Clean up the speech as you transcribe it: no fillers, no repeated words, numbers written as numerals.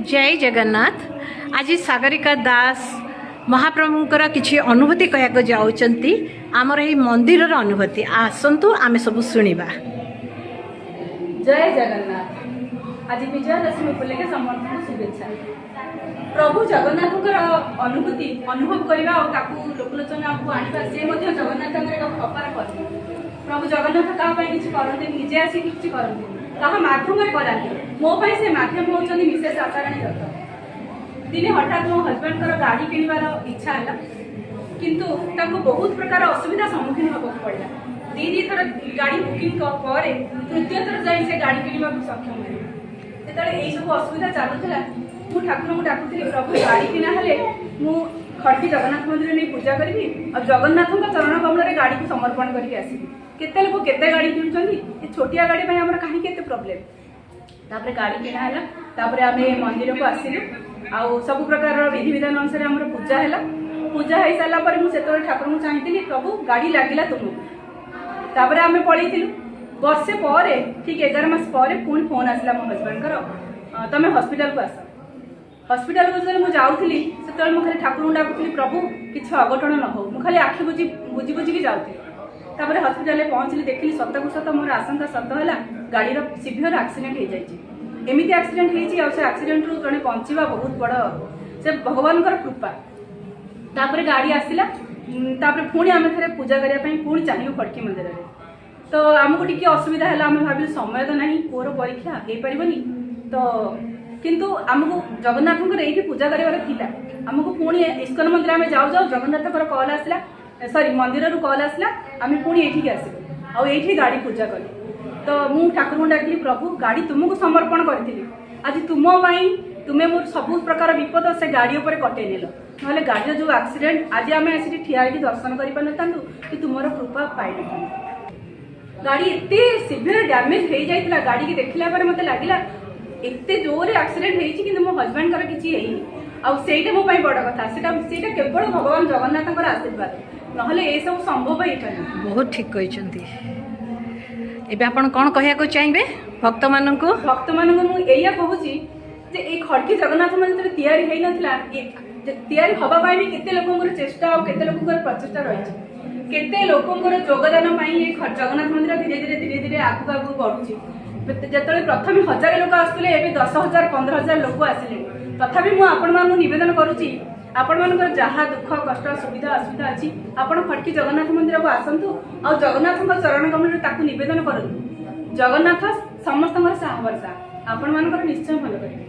ଜୟ ଜଗନ୍ନାଥ। ଆଜି ସାଗରିକା ଦାସ ମହାପ୍ରଭୁଙ୍କର କିଛି ଅନୁଭୂତି କହିବାକୁ ଯାଉଛନ୍ତି, ଆମର ଏଇ ମନ୍ଦିରର ଅନୁଭୂତି। ଆସନ୍ତୁ, ଆମେ ସବୁ ଶୁଣିବା। ଜୟ ଜଗନ୍ନାଥ। ଆଜି ବିଜୟା ଦଶମୀ ଉପଲକ୍ଷେ ସମସ୍ତଙ୍କୁ ଶୁଭେଚ୍ଛା। ପ୍ରଭୁ ଜଗନ୍ନାଥଙ୍କର ଅନୁଭୂତି ଅନୁଭବ କରିବା ଆଉ ତାକୁ ଲୋକଲୋଚନକୁ ଆଣିବା, ସେ ମଧ୍ୟ ଜଗନ୍ନାଥଙ୍କର ଏକ ଅପାର କର୍ମ। ପ୍ରଭୁ ଜଗନ୍ନାଥ କାହା ପାଇଁ କିଛି କରନ୍ତିନି, ନିଜେ ଆସିକି କିଛି କରନ୍ତିନି, କାହା ମାଧ୍ୟମରେ କରାନ୍ତି। ମୋ ପାଇଁ ସେ ମାଧ୍ୟମ ହେଉଛନ୍ତି ମିସେସ୍ ଆଶାରାଣୀ ଦତ୍ତ। ଦିନେ ହଠାତ୍ ମୋ ହଜବେଣ୍ଡଙ୍କର ଗାଡ଼ି କିଣିବାର ଇଚ୍ଛା ହେଲା, କିନ୍ତୁ ତାଙ୍କୁ ବହୁତ ପ୍ରକାର ଅସୁବିଧା ସମ୍ମୁଖୀନ ହେବାକୁ ପଡ଼ିଲା। ଦି ଦି ଥର ଗାଡ଼ି ବୁକିଂ ପରେ ତୃତୀୟ ଥର ଯାଇ ସେ ଗାଡ଼ି କିଣିବାକୁ ସକ୍ଷମ ହେଲେ। ଯେତେବେଳେ ଏଇସବୁ ଅସୁବିଧା ଚାଲୁଥିଲା, ମୁଁ ଠାକୁରଙ୍କୁ ଡାକୁଥିଲି, ପ୍ରଭୁ, ଗାଡ଼ି କିଣା ହେଲେ ମୁଁ ଖଡ଼କି ଜଗନ୍ନାଥ ମନ୍ଦିର ନେଇ ପୂଜା କରିବି ଆଉ ଜଗନ୍ନାଥଙ୍କ ଚରଣ କମଳରେ ଗାଡ଼ିକୁ ସମର୍ପଣ କରିକି ଆସିବି। କେତେ ଲୋକ କେତେ ଗାଡ଼ି କିଣୁଛନ୍ତି, ଏ ଛୋଟିଆ ଗାଡ଼ି ପାଇଁ ଆମର କାହିଁକି ଏତେ ପ୍ରୋବ୍ଲେମ୍? ତାପରେ ଗାଡ଼ି କିଣା ହେଲା। ତାପରେ ଆମେ ମନ୍ଦିରକୁ ଆସିଲୁ ଆଉ ସବୁ ପ୍ରକାରର ବିଧିବିଧାନ ଅନୁସାରେ ଆମର ପୂଜା ହେଲା। ପୂଜା ହେଇସାରିଲା ପରେ ମୁଁ ସେତେବେଳେ ଠାକୁରଙ୍କୁ ଚାହିଁଥିଲି, ପ୍ରଭୁ, ଗାଡ଼ି ଲାଗିଲା ତୁମକୁ। ତାପରେ ଆମେ ପଳେଇଥିଲୁ। ବର୍ଷେ ପରେ, ଠିକ୍ 11 ମାସ ପରେ ପୁଣି ଫୋନ୍ ଆସିଲା ମୋ ହଜବେଣ୍ଡଙ୍କର, ତମେ ହସ୍ପିଟାଲକୁ ଆସ। ହସ୍ପିଟାଲକୁ ଯେତେବେଳେ ମୁଁ ଯାଉଥିଲି, ସେତେବେଳେ ମୁଁ ଖାଲି ଠାକୁରଙ୍କୁ ଡାକୁଥିଲି, ପ୍ରଭୁ, କିଛି ଅଘଟଣ ନ ହଉ। ମୁଁ ଖାଲି ଆଖି ବୁଜି ବୁଜି ବୁଜିକି ଯାଉଥିଲି। ତାପରେ ହସ୍ପିଟାଲରେ ପହଞ୍ଚିଲି, ଦେଖିଲି ସତକୁ ସତ ମୋର ଆଶଙ୍କା ସତ ହେଲା। ଗାଡ଼ିର ସିଭିୟର ଆକ୍ସିଡେଣ୍ଟ ହେଇଯାଇଛି। ଏମିତି ଆକ୍ସିଡେଣ୍ଟ ହେଇଛି ଆଉ ସେ ଆକ୍ସିଡେଣ୍ଟରୁ ଜଣେ ବଞ୍ଚିବା ବହୁତ ବଡ଼, ସେ ଭଗବାନଙ୍କର କୃପା। ତାପରେ ଗାଡ଼ି ଆସିଲା। ତାପରେ ପୁଣି ଆମେ ଥରେ ପୂଜା କରିବା ପାଇଁ ପୁଣି ଚାହିଁଲୁ ଖଡ଼କି ମନ୍ଦିରରେ। ତ ଆମକୁ ଟିକେ ଅସୁବିଧା ହେଲା। ଆମେ ଭାବିଲୁ ସମୟ ତ ନାହିଁ, ପୁଅର ପରୀକ୍ଷା, ହେଇପାରିବନି ତ। କିନ୍ତୁ ଆମକୁ ଜଗନ୍ନାଥଙ୍କର ଏଇଠି ପୂଜା କରିବାର ଥିଲା। ଆମକୁ ପୁଣି ଇସ୍କନ ମନ୍ଦିର ଆମେ ଯାଉ ଯାଉ ଜଗନ୍ନାଥଙ୍କର କଲ୍ ଆସିଲା, ସରି, ମନ୍ଦିରରୁ କଲ୍ ଆସିଲା। ଆମେ ପୁଣି ଏଇଠିକି ଆସିଲୁ ଆଉ ଏଇଠି ଗାଡ଼ି ପୂଜା କଲୁ। ତ ମୁଁ ଠାକୁରଙ୍କୁ ଡାକିଲି, ପ୍ରଭୁ, ଗାଡ଼ି ତୁମକୁ ସମର୍ପଣ କରିଥିଲି, ଆଜି ତୁମ ପାଇଁ ତୁମେ ମୋର ସବୁ ପ୍ରକାର ବିପଦ ସେ ଗାଡ଼ି ଉପରେ କଟେଇ ନେଲ। ନହେଲେ ଗାଡ଼ିର ଯୋଉ ଆକ୍ସିଡେଣ୍ଟ, ଆଜି ଆମେ ଆସିକି ଠିଆ ହେଇକି ଦର୍ଶନ କରିପାରିନଥାନ୍ତୁ କି ତୁମର କୃପା ପାଇନଥାନ୍ତୁ। ଗାଡ଼ି ଏତେ ସିଭିୟର ଡ୍ୟାମେଜ ହେଇଯାଇଥିଲା। ଗାଡ଼ିକି ଦେଖିଲା ପରେ ମତେ ଲାଗିଲା ଏତେ ଜୋରରେ ଆକ୍ସିଡେଣ୍ଟ ହେଇଛି, କିନ୍ତୁ ମୋ ହଜବେଣ୍ଡଙ୍କର କିଛି ହେଇନି ଆଉ ସେଇଟା ମୋ ପାଇଁ ବଡ କଥା। ସେଇଟା କେବଳ ଭଗବାନ ଜଗନ୍ନାଥଙ୍କର ଆଶୀର୍ବାଦ, ନହେଲେ ଏସବୁ ସମ୍ଭବ ହେଇପାରିବନି। ବହୁତ ଠିକ୍ କହିଛନ୍ତି। ଏବେ ଆପଣ କ'ଣ କହିବାକୁ ଚାହିଁବେ ଭକ୍ତମାନଙ୍କୁ? ଭକ୍ତମାନଙ୍କୁ ମୁଁ ଏଇଆ କହୁଛି ଯେ ଏଇ ଖଡ଼କି ଜଗନ୍ନାଥ ମନ୍ଦିର ତିଆରି ହେଇନଥିଲା, ତିଆରି ହବା ପାଇଁ ବି କେତେ ଲୋକଙ୍କର ଚେଷ୍ଟା ଆଉ କେତେ ଲୋକଙ୍କର ପ୍ରଚେଷ୍ଟା ରହିଛି, କେତେ ଲୋକଙ୍କର ଯୋଗଦାନ ପାଇଁ ଏଇ ଜଗନ୍ନାଥ ମନ୍ଦିର ଧୀରେ ଧୀରେ ଧୀରେ ଧୀରେ ଆଗକୁ ଆଗକୁ ବଢୁଛି। ଯେତେବେଳେ ପ୍ରଥମେ 1000 ଲୋକ ଆସୁଥିଲେ, ଏବେ 10,000, 15,000 ଲୋକ ଆସିଲେଣି। ତଥାପି ମୁଁ ଆପଣମାନଙ୍କୁ ନିବେଦନ କରୁଛି, ଆପଣମାନଙ୍କର ଯାହା ଦୁଃଖ କଷ୍ଟ, ସୁବିଧା ଅସୁବିଧା ଅଛି, ଆପଣ ଖଡ଼କି ଜଗନ୍ନାଥ ମନ୍ଦିରକୁ ଆସନ୍ତୁ ଆଉ ଜଗନ୍ନାଥଙ୍କ ଚରଣ କମଳରେ ତାକୁ ନିବେଦନ କରନ୍ତୁ। ଜଗନ୍ନାଥ ସମସ୍ତଙ୍କର ସାହା ଭରସା, ଆପଣମାନଙ୍କର ନିଶ୍ଚୟ ଭଲ କରିବେ।